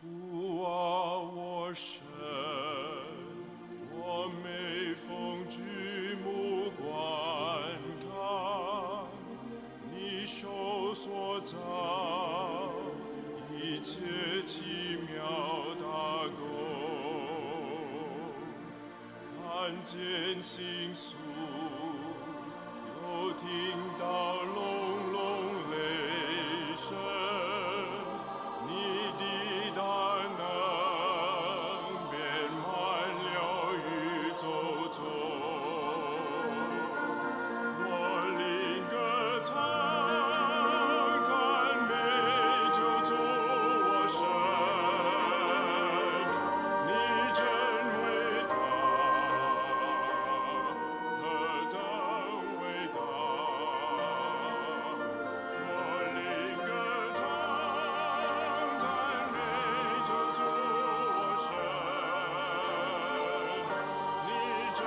主啊，我神，我每逢举目觀看，你手所造一切奇妙大工，看見星宿，又聽到隆隆雷聲，你的大能遍滿了宇宙中。我靈歌唱，讚美救主我神，你真偉大，何等偉大！我靈歌唱，讚美救主我神，你真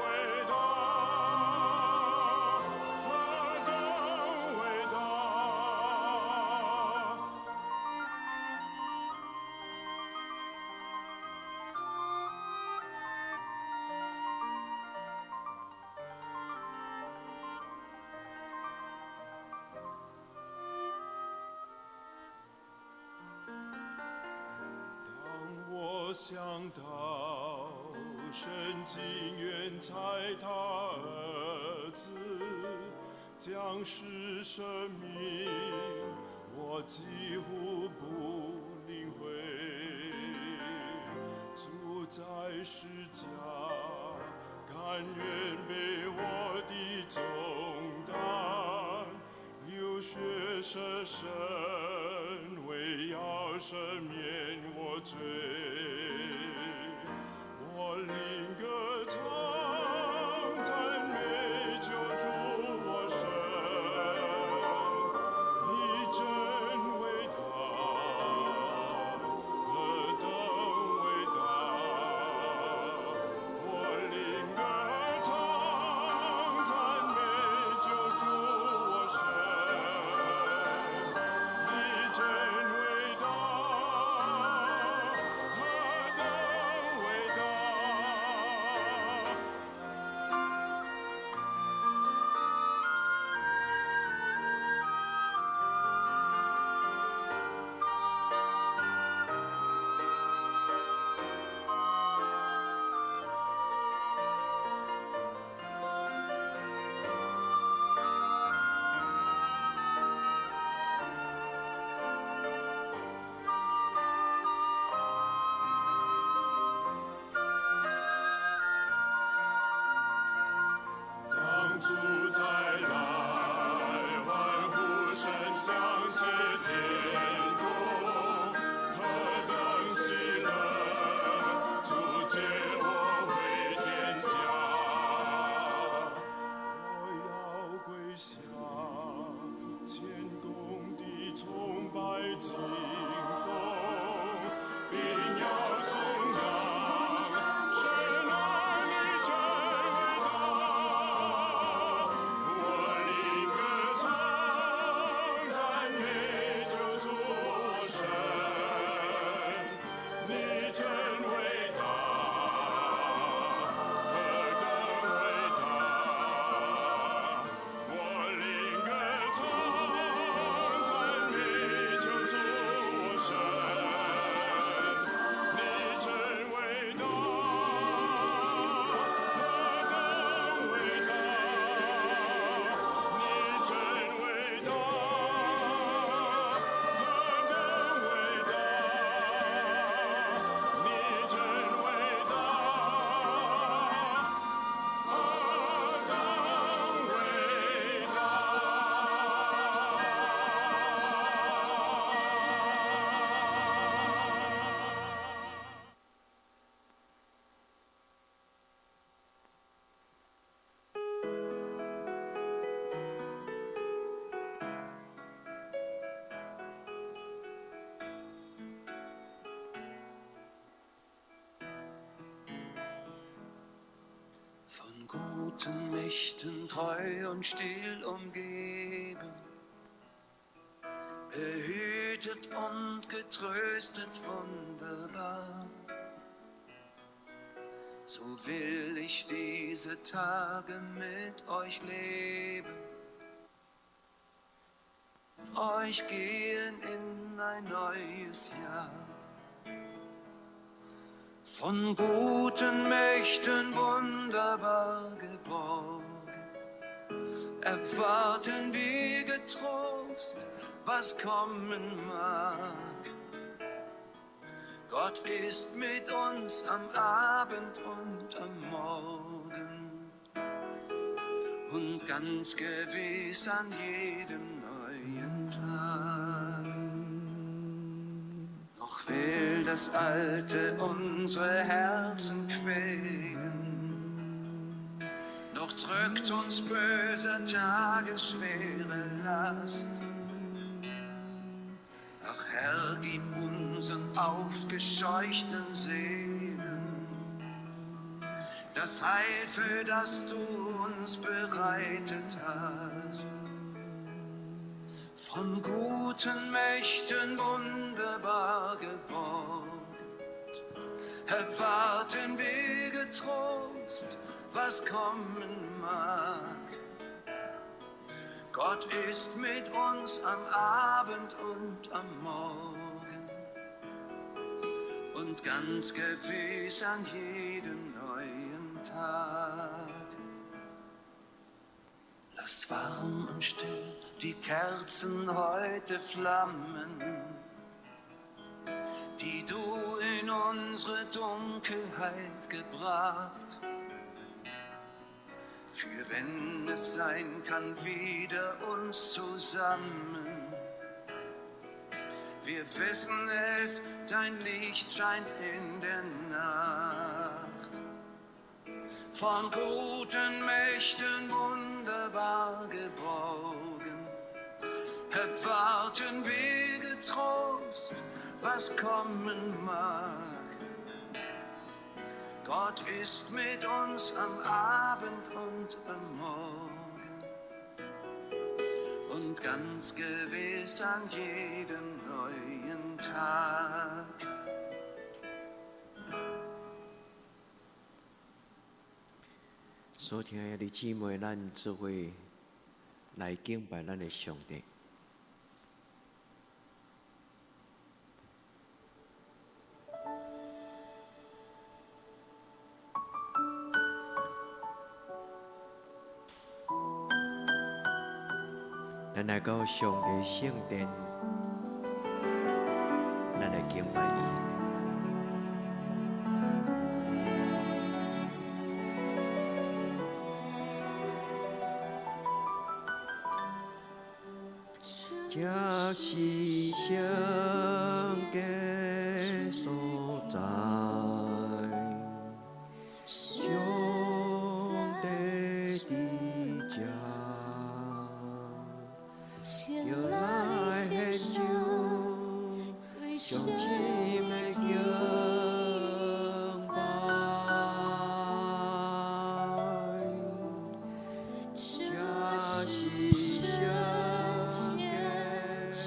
偉大，何等偉大！當我想到神情願差他兒子降世捨命，我幾乎不領會。主在十架，甘願背我的重擔，流血捨身，為要赦免我罪。我靈歌唱，讚美救主我神，你真偉大，何等偉大！我靈歌唱，讚美救主我神，你真偉大，何等偉大！當主再來，歡呼聲響徹天空，何等喜樂！主接我回天家，我要跪下，謙恭地崇拜敬奉，並要頌揚神啊，你真偉大！我靈歌唱，讚美救主我神，你真偉大，何等偉大！我靈歌唱，讚美救主我神，你真偉大，何等偉大！你真偉大，何等偉大！你真偉大，何等偉大！ Von guten Mächten treu und still umgeben, behütet Behütet und getröstet wunderbar. So will ich diese Tage mit euch leben, mit euch gehen in ein neues Jahr. Von guten Mächten wunderbar geborgen, erwarten wir getrost, was kommen mag. Gott ist mit uns am Abend und am Morgen und ganz gewiss an jedem neuen Tag. Noch will das Alte unsere Herzen quälen, noch drückt uns böser Tage schwere Last. Ach Herr, gib unseren aufgescheuchten Seelen das Heil, für das du uns bereitet hast. Von guten Mächten wunderbar geborgt, erwarten wir getrost, was kommen mag. Gott ist mit uns am Abend und am Morgen und ganz gewiss an jedem neuen Tag. Lass warm und still die Kerzen heute flammen, die du in unsere Dunkelheit gebracht. Für wenn es sein kann, wieder uns zusammen. Wir wissen es, dein Licht scheint in der Nacht. Von guten Mächten wunderbar geborgen, erwarten wir getrost, was kommen mag. Gott ist mit uns am Abend und am Morgen und ganz gewiss an jedem neuen Tag. 所親愛的姊妹，咱做伙來敬拜咱的上帝。咱來到上帝聖殿，咱來敬拜伊。這是聖潔所在，上帝佇這，就來獻上上深的敬拜。這是聖潔所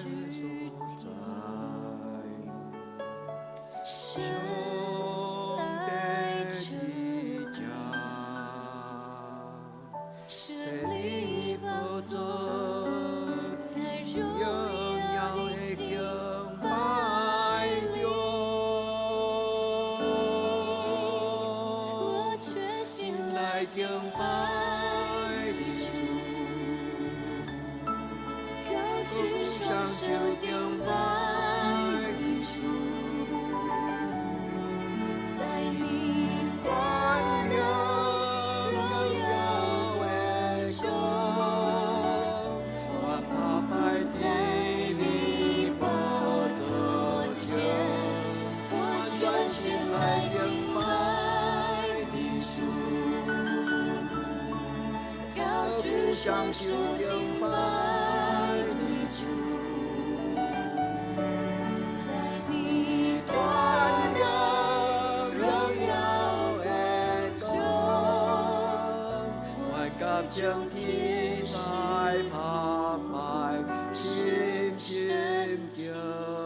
在，上帝佇這，設立寶座，榮耀的敬拜中，來敬拜你主，高舉雙手敬拜你主，在你大能榮耀中，我在你寶座前，我全心來敬拜你主，高舉雙手敬拜你主，在你大能榮耀中，我將天使拍拜，深深敬。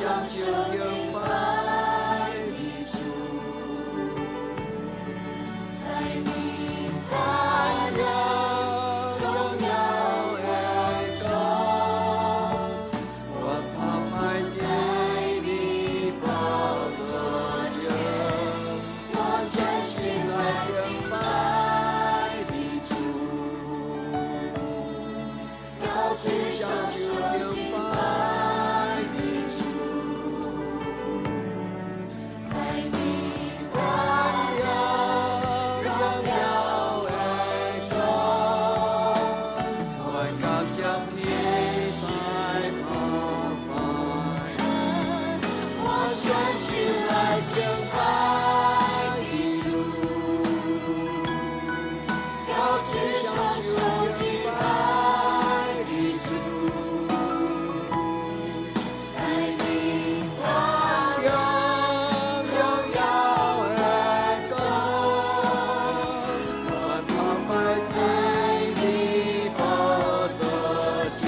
雙手敬拜的主，在你大能榮耀的中，我俯伏在你寶座前，我全心來敬拜的主，高舉雙手敬拜的主，在你大能榮耀的中，我將天使俯伏，我全心來敬拜的主，高舉雙手敬拜的主，在你大能榮耀的中，我俯伏在你寶座前，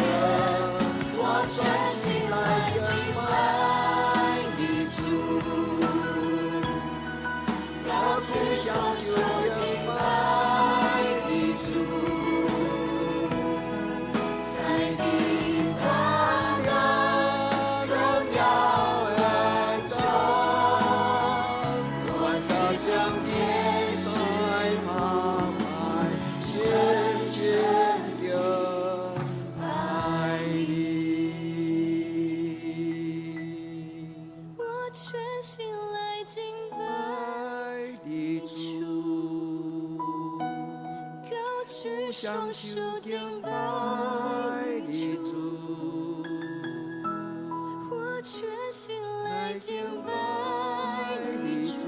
我全心來敬拜的主，高舉雙手敬拜的主，在你大能榮耀的中，我將天使深深敬拜你。我全心來敬拜的主，高舉雙手敬拜的主，我全心來敬拜的主，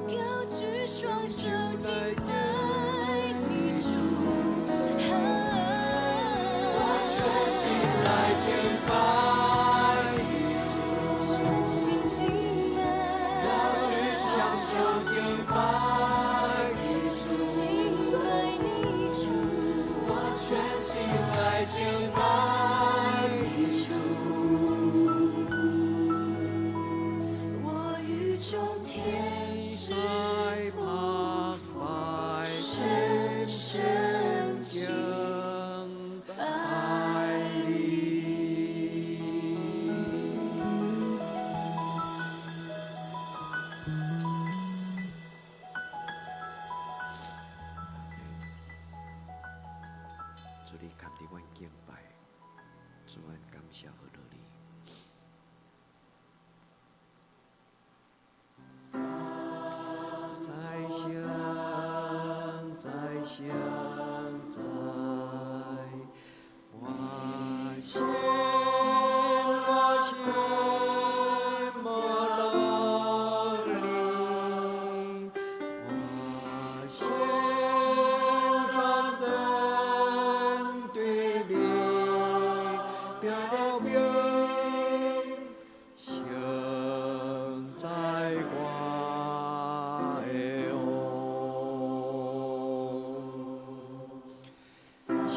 高舉雙手敬拜的主，我全心來敬拜的主，全心敬拜，高舉雙手敬拜的主，敬拜你主，我全心來敬拜的主，我與眾天使俯伏，深深敬拜你。主，你堪得阮敬拜，主，阮感謝和樂你。在想，在想，在我心，我心無落力，我心轉身對你表明，聖在我的王，聖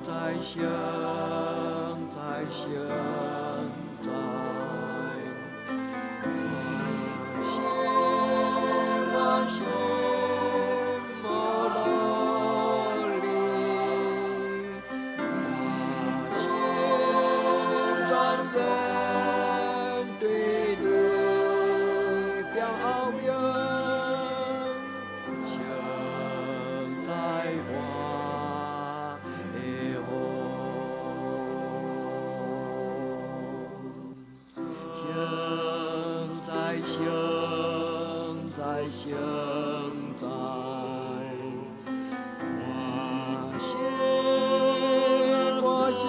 在聖在聖在，我心我心無落力，我心轉身對你表明，聖在我的王，聖在聖在聖在，我心我心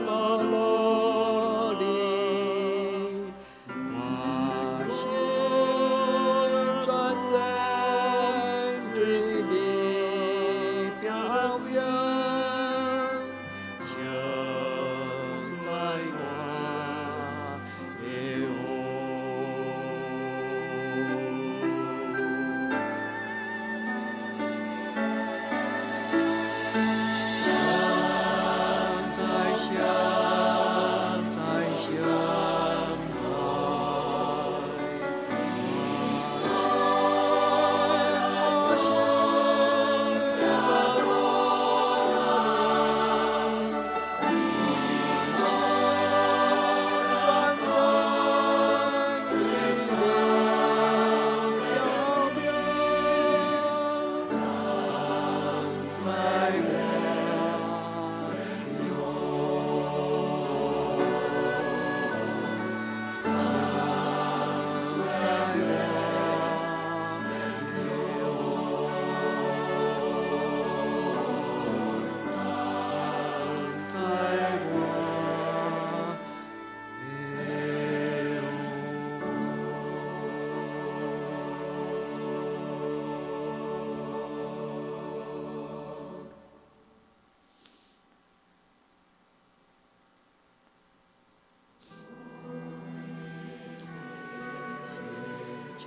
無落力，我心轉身對你表明，聖在我的王。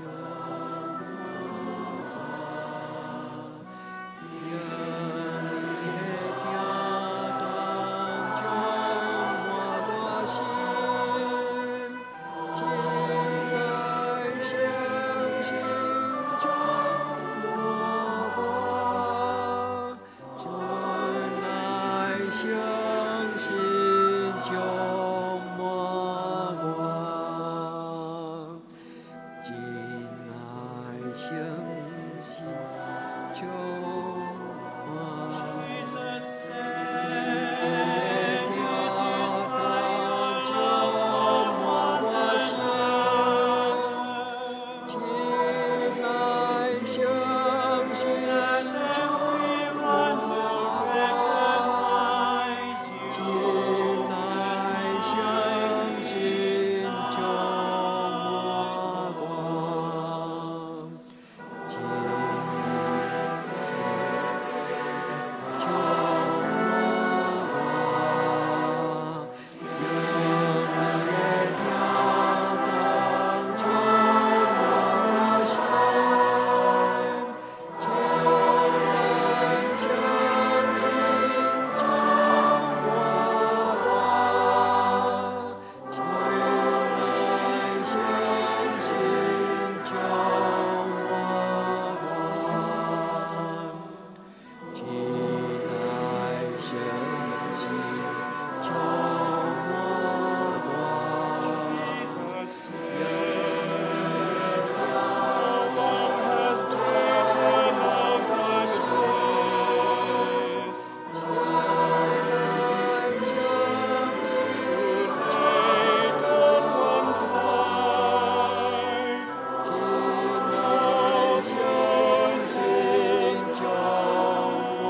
充滿我，用你的疼痛充滿我心，親愛聖神充滿我，親愛聖神充滿我，親愛聖神充滿。 Jesus said, 疼痛充滿我心，親愛聖神充滿我，親愛聖神充滿我，親愛聖神充滿我，用你的疼痛充滿我心，親愛聖神充滿我，親愛聖神充滿我，親愛聖神充滿我。 Jesus said, No one has greater love than this, 親愛聖神 to lay down one's life. 親愛聖神充滿我。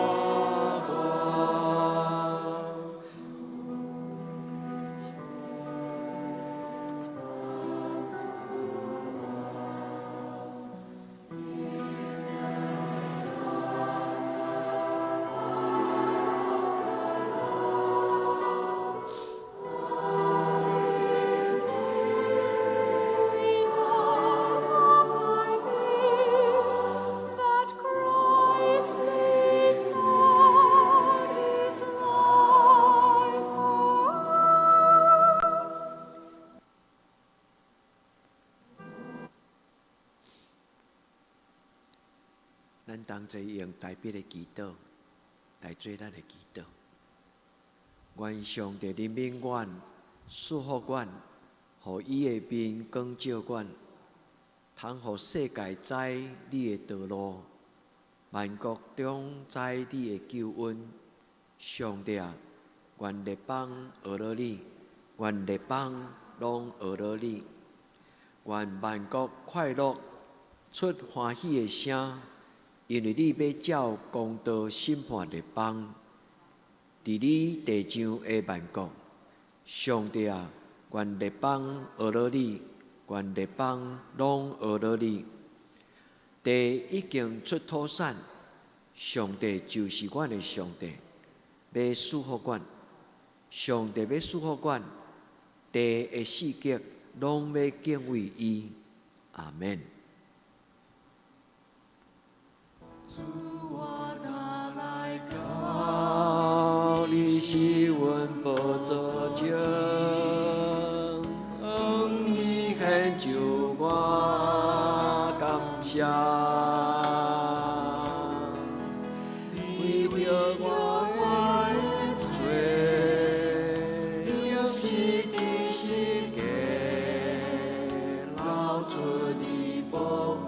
We know by this that Christ laid down his life for us. 咱同齊用代筆的祈禱來做咱的祈禱。願上帝憐憫阮，賜福阮，予伊的面光照阮，通予世界知你的道路，萬國中知你的救恩。上帝啊，願列邦學了你，願列邦攏學了你，願萬國快樂，出歡喜的聲，因為你欲照公道審判列邦，佇你地上的萬國。上帝啊，願列邦學了你，願列邦攏學了你。地已經出土產，上帝就是阮的上帝，欲賜福阮。上帝欲賜福阮，地的四極攏欲敬畏伊。阿門。主我若來到，到，你是阮寶座前，你獻上我感謝。為著我的罪，釘死佇十架，流出你寶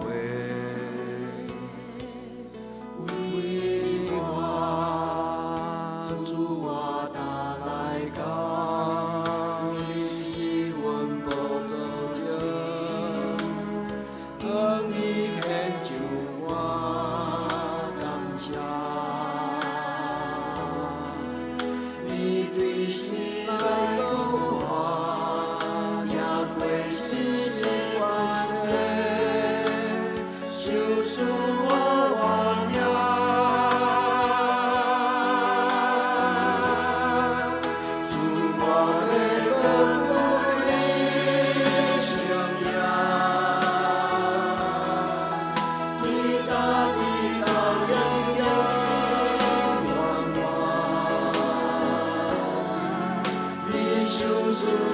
血。為我，主我若來到，你是阮寶座前，你獻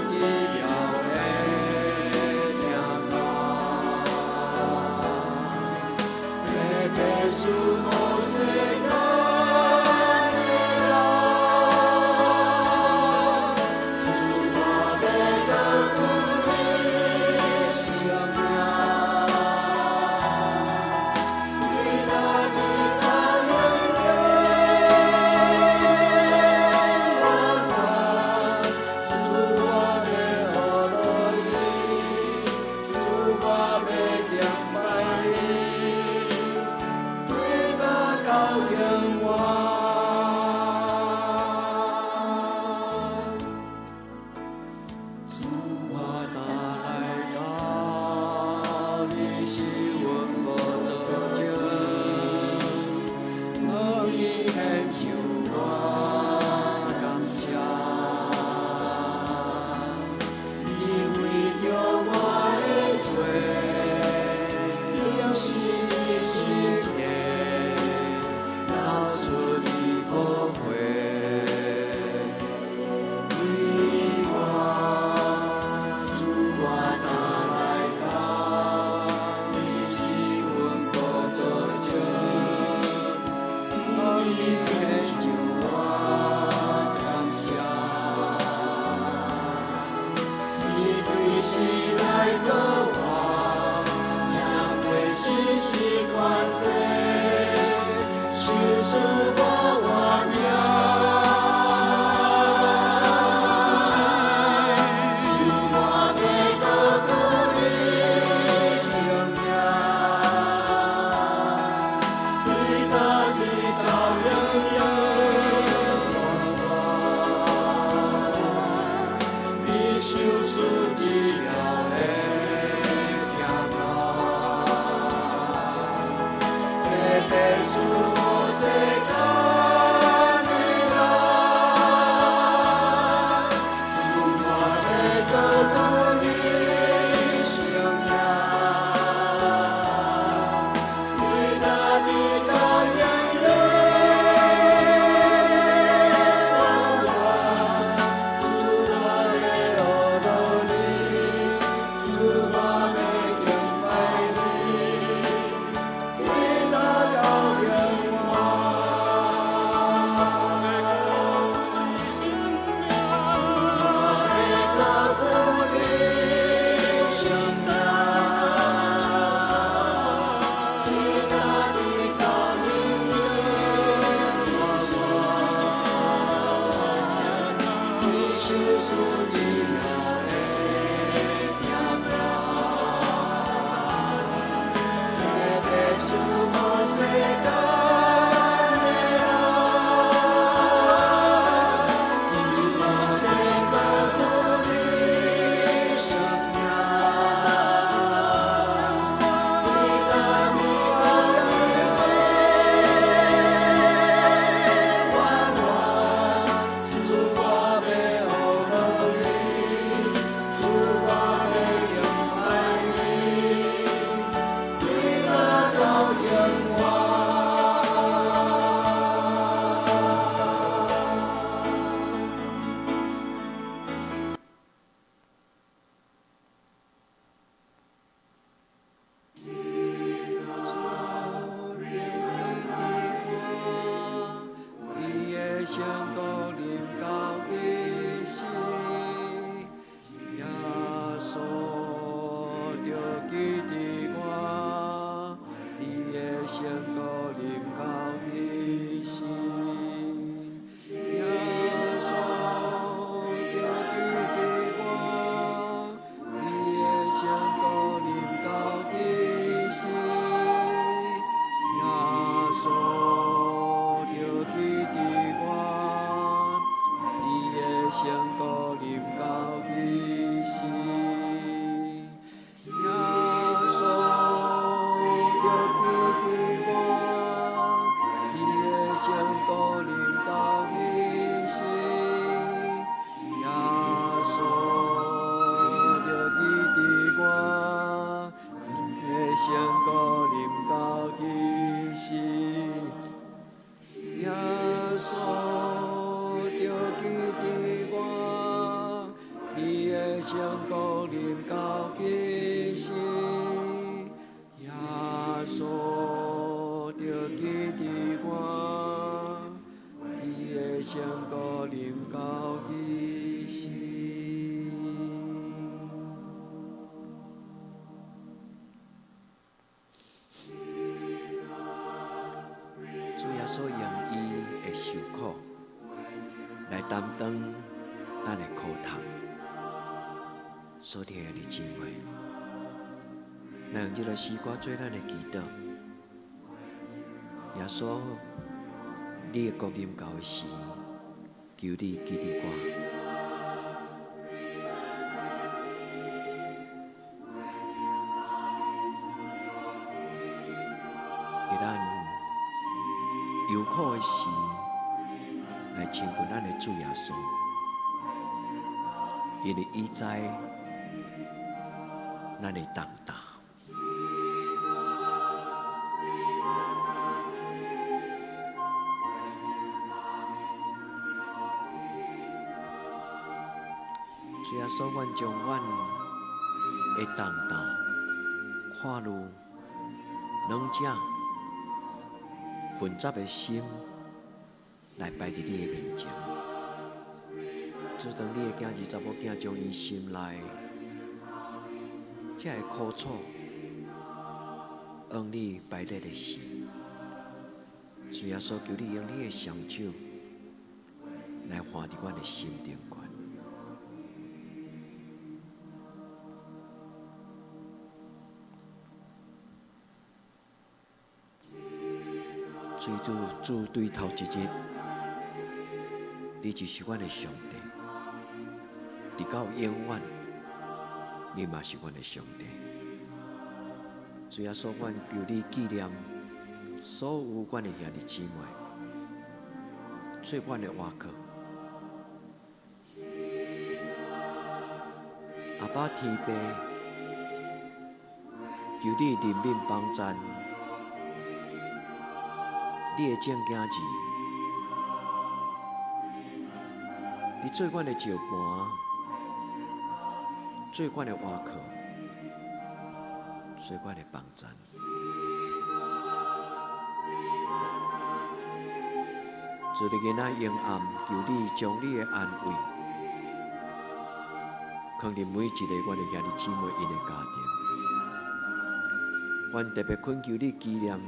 奇妙的疼痛，白白赐予世間的人，主我欲高舉你聖名，對大地到永遠永遠，主我欲學落你，主我欲敬拜你，對到到永遠。主我若來到，你是阮寶座前，向你獻上我感謝。你為著我的罪，釘死佇十架，流出你寶血。為我，主我若來到，你是阮寶座前，向你獻上我感謝。你隨時來顧我，贏過時時權勢，賞賜我活命。主我欲高舉你聖名，對大地到永永遠遠，你賞賜奇妙的疼痛，白白賜予世間的人，主我欲高舉你聖名，對大地到永遠永遠，主我欲學落你，的聖國臨到彼時，耶穌著記得我，伊的聖國臨到彼時。主耶穌用伊的受苦來擔當咱的苦痛。所疼的兄弟姊妹，咱用這个詩歌做咱的祈禱。耶穌，你的國臨到的時，求你記得我。佇咱憂苦的時，來親近咱的主耶穌，因為伊知咱的重擔。主耶穌，阮將阮的重擔看如兩者混雜的心，來擺佇你的面前。主，當你的囝兒查某囝將𪜶心內這个苦楚向你擺列的時，主耶穌，求你用你的雙手來挽佇阮的心頂懸。主，主對頭一日，你就是阮的上帝，直到永遠，你嘛是阮的上帝。主耶穌，阮求你紀念所有阮的兄弟姊妹，做阮的倚靠。阿爸天父，求你憐憫幫贊你的眾囝兒，你做阮的石盤，做阮的倚靠，做阮的幫贊。做你囡仔幽暗，求你將你的安慰，放佇每一个阮的兄弟姊妹𪜶的家庭。阮特別懇求你紀念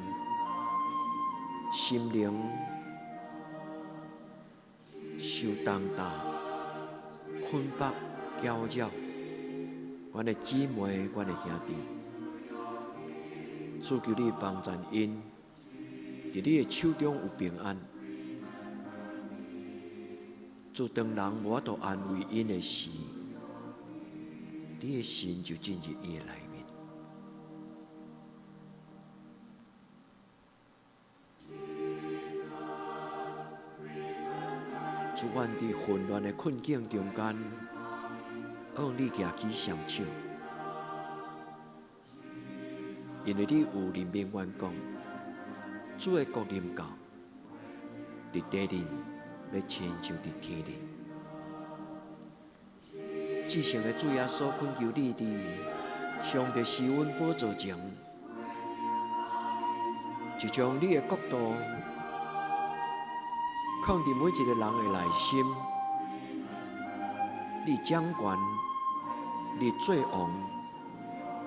心靈受重擔、捆綁、攪擾，阮的姊妹、阮的兄弟，主求你幫贊𪜶，佇你的手中有平安。主，當人無法度安慰𪜶的時，你的神就進入伊的內面。主，阮佇混亂的困境中間，向你舉起雙手，因為你有憐憫阮講，主的國臨到，佇地面欲親像佇天頂。至聖的主耶穌，懇求你佇上帝施恩寶座前，就將你的國度放佇每一个人的內心，你掌權，你做王，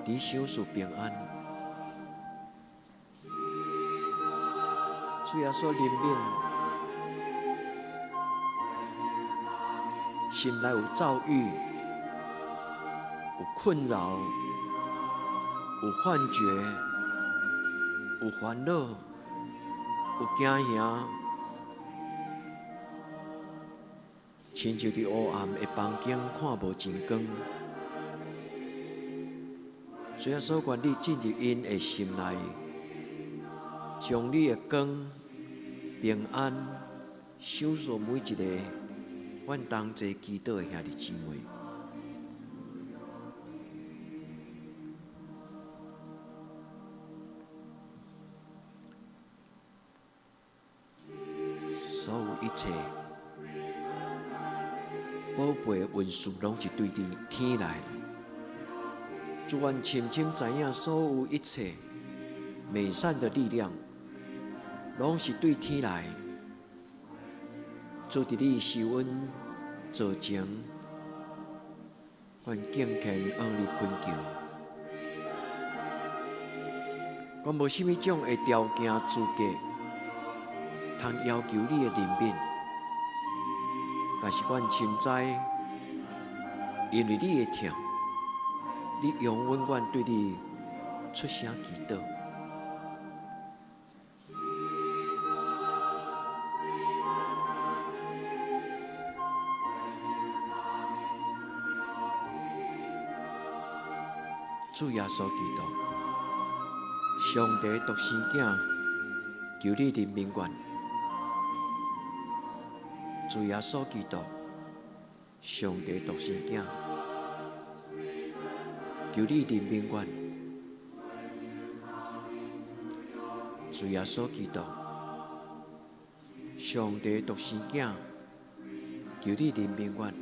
你賞賜平安。主耶穌憐憫，心內有躁鬱，有困擾，有幻覺，有煩惱，有驚嚇，親像佇烏暗的房間看無真光。主耶穌，願你進入𪜶的心內，將你的光、平安賞賜每一個阮同齊祈禱的兄弟姊妹。所有一切寶貝的恩賜攏是對佇天來。主，阮深深知影，所有一切美善的力量，攏是對天來。主，佇你受阮造前，阮敬虔向你懇求。阮無啥物種的條件資格，通要求你的憐憫，但是阮深知，因為你的疼，你容允阮對你出聲祈禱。主耶穌基督，上帝獨生囝，求你憐憫阮。主耶穌基督，上帝獨生囝，求你憐憫阮。主耶穌基督，上帝獨生囝，求你憐憫阮。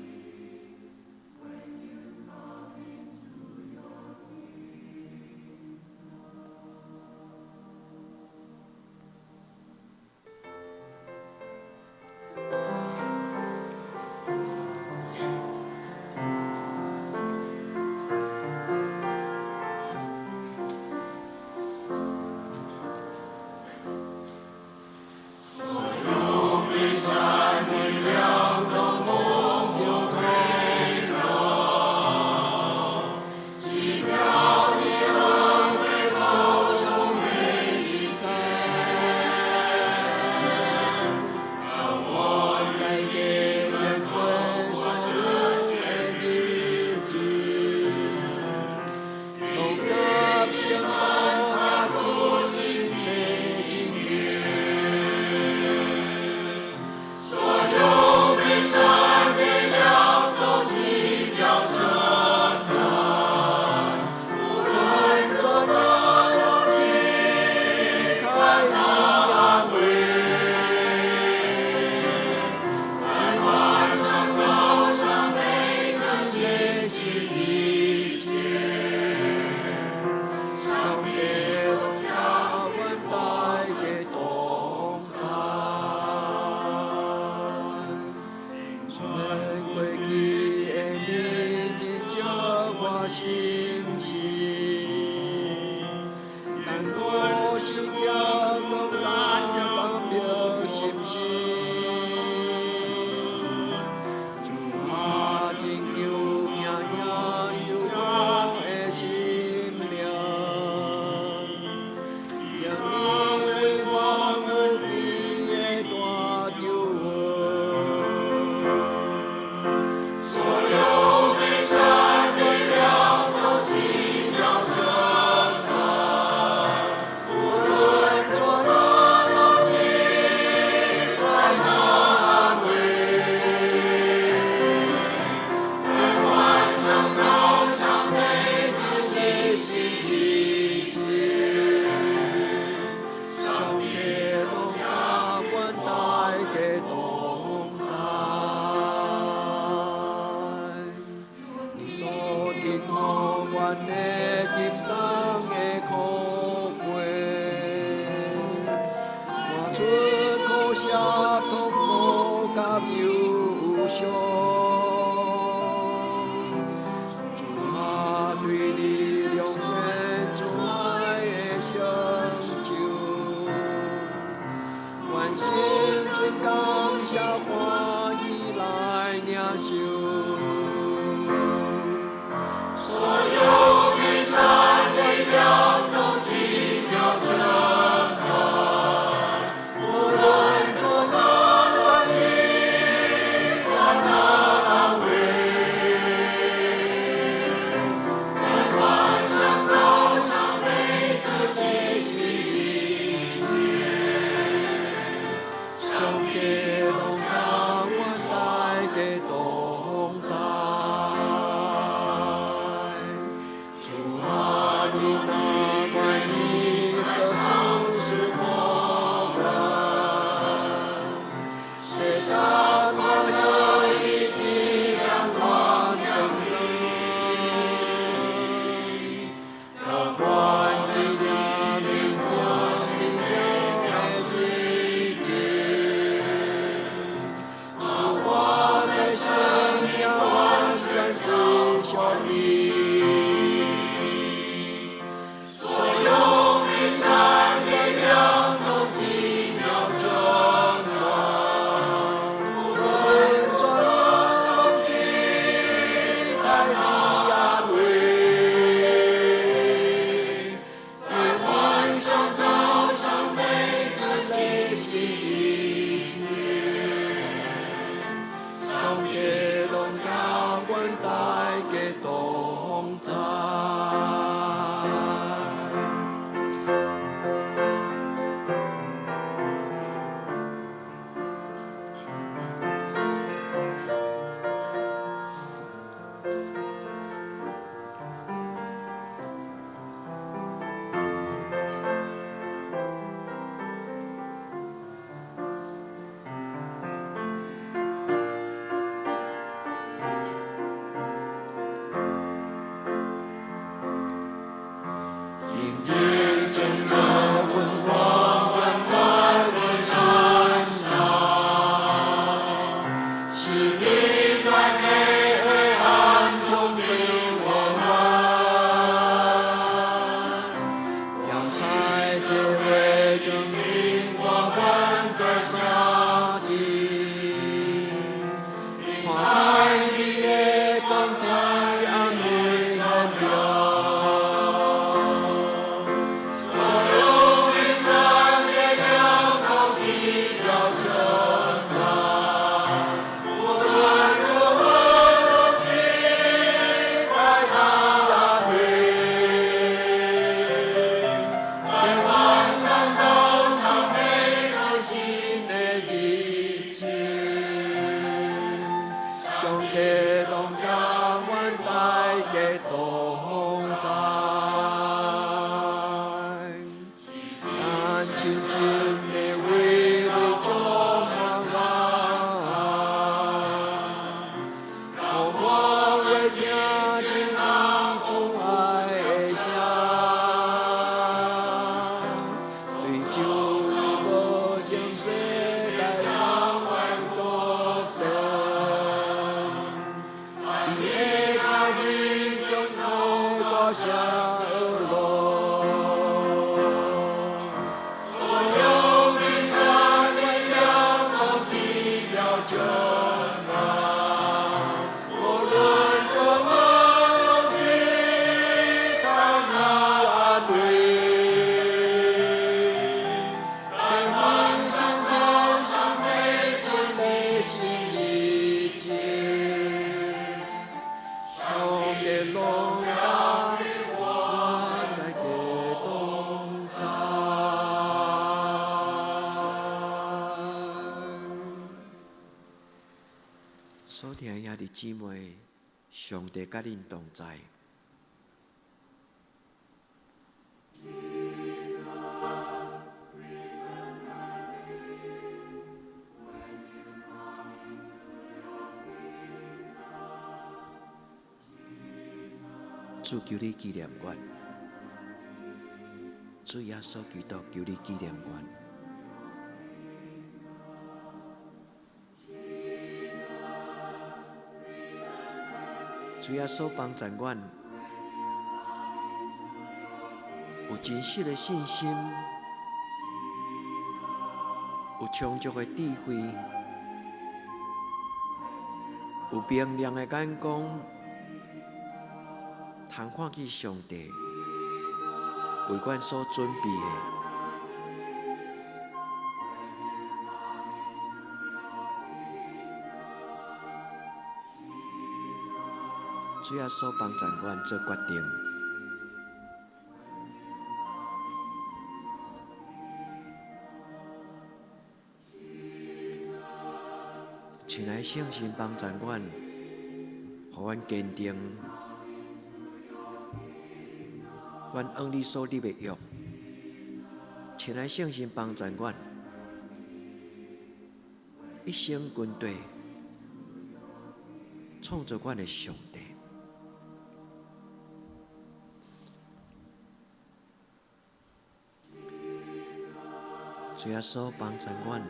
在。所聽兄弟姊妹，上帝佮恁同在。主求你紀念阮，主耶穌基督求你紀念阮。主耶穌幫助阮，有真實的信心，有充足的智慧，有明亮的眼光，通看見上帝為阮所準備的。主耶穌幫助阮做決定，親愛聖神幫助阮，予阮堅定，阮按你所立的約。親愛聖神幫助阮，一生跟隨創造阮的上帝。主耶穌幫助阮，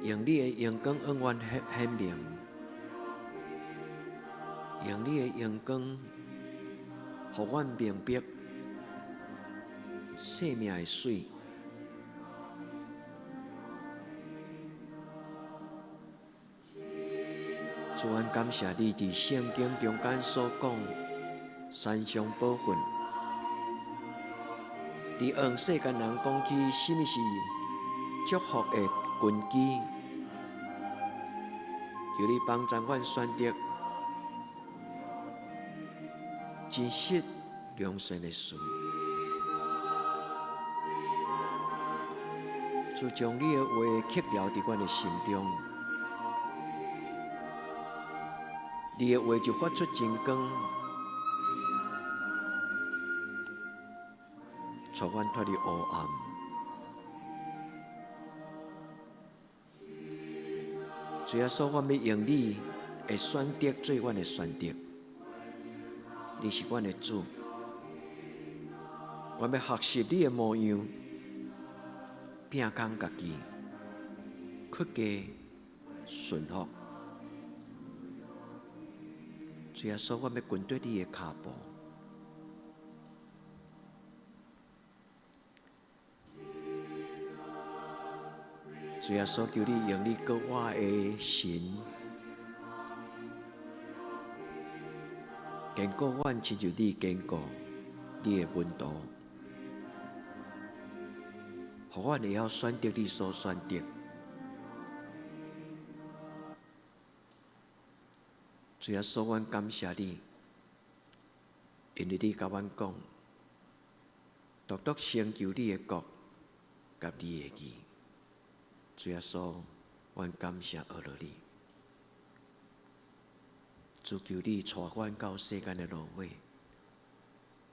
用你的榮光向阮顯明，用你的榮光，予阮明白生命的水。主，阮感謝你佇聖經中間所講山上寶訓。佇向世間人講起，啥物是祝福的根基？求你幫助阮選擇真實良善的事。主將你的話刻牢佇阮的心中，你的話就發出真光，帶阮脫離黑暗。主耶穌，我欲用你的選擇做阮的選擇，你是阮的主，我欲學習你的模樣，摒空家己，屈低順服。主耶穌，我欲跟綴你的跤步。主耶穌，求你用你閣活的神，堅固阮，親像你堅固你的門徒，予阮會曉選擇你所選擇。主耶穌，阮感謝你，因為你共阮講，獨獨先求你的國佮你的義。主耶穌，阮感謝阿羅你，主求你帶阮到世間的落尾，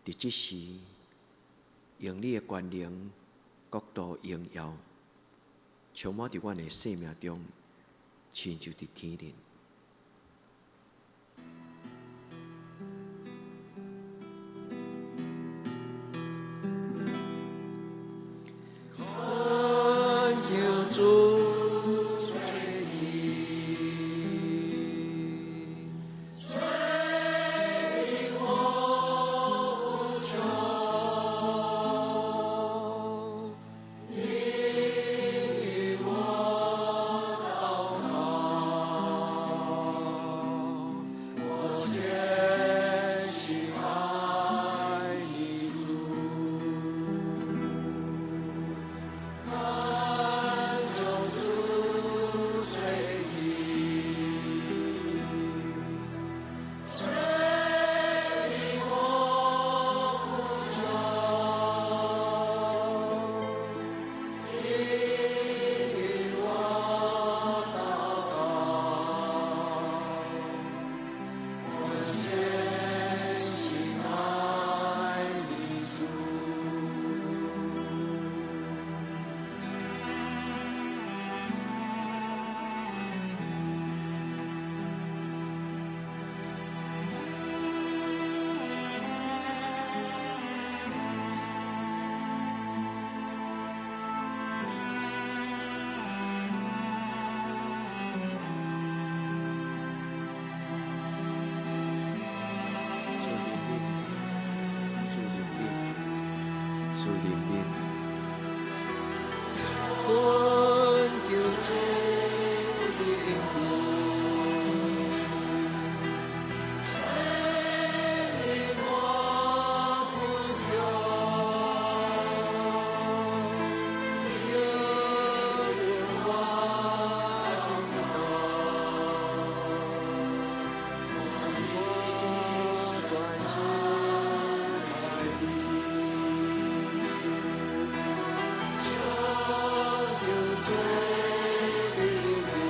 佇這時用你的權能、國度、榮耀，充滿佇阮的生命中，親像佇天頂。懇求主垂聽，垂聽我呼求，應允我禱告，我全心愛你主。懇求主垂聽，垂聽我呼求，應允我禱告，我全心愛你主。主憐憫，主憐憫，主憐憫。懇求主憐憫，垂聽我呼求，應允我祈禱，我專心愛你。求主憐憫，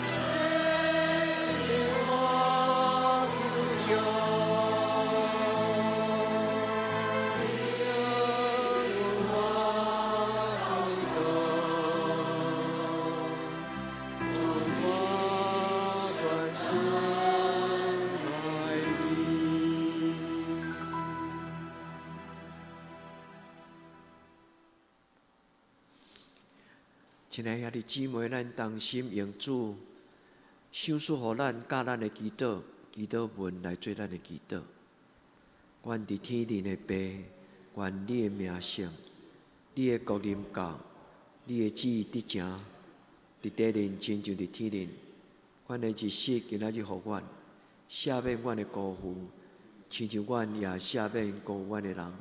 垂聽我呼求，應允我祈禱，我專心愛你。親愛兄弟姊妹，咱同心用主賞賜予咱教咱的祈禱、祈禱文來做咱的祈禱。願佇天頂的父，願你的名聖，你的國臨到，你的旨意得成，佇地面親像佇天頂。阮的日食今仔日予阮，赦免阮的辜負，親像阮也赦免辜負阮的人。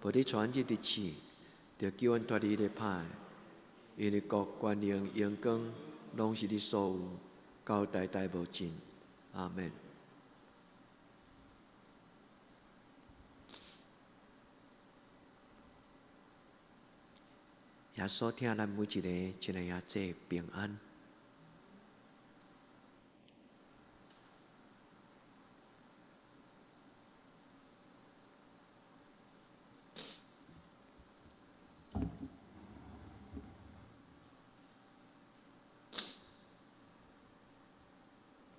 無得帶阮入佇試，著救阮脫離彼個歹的。因為國、權能、榮光，攏是你所有，到代代無盡。阿們。耶穌疼咱每一个，親愛兄姊平安。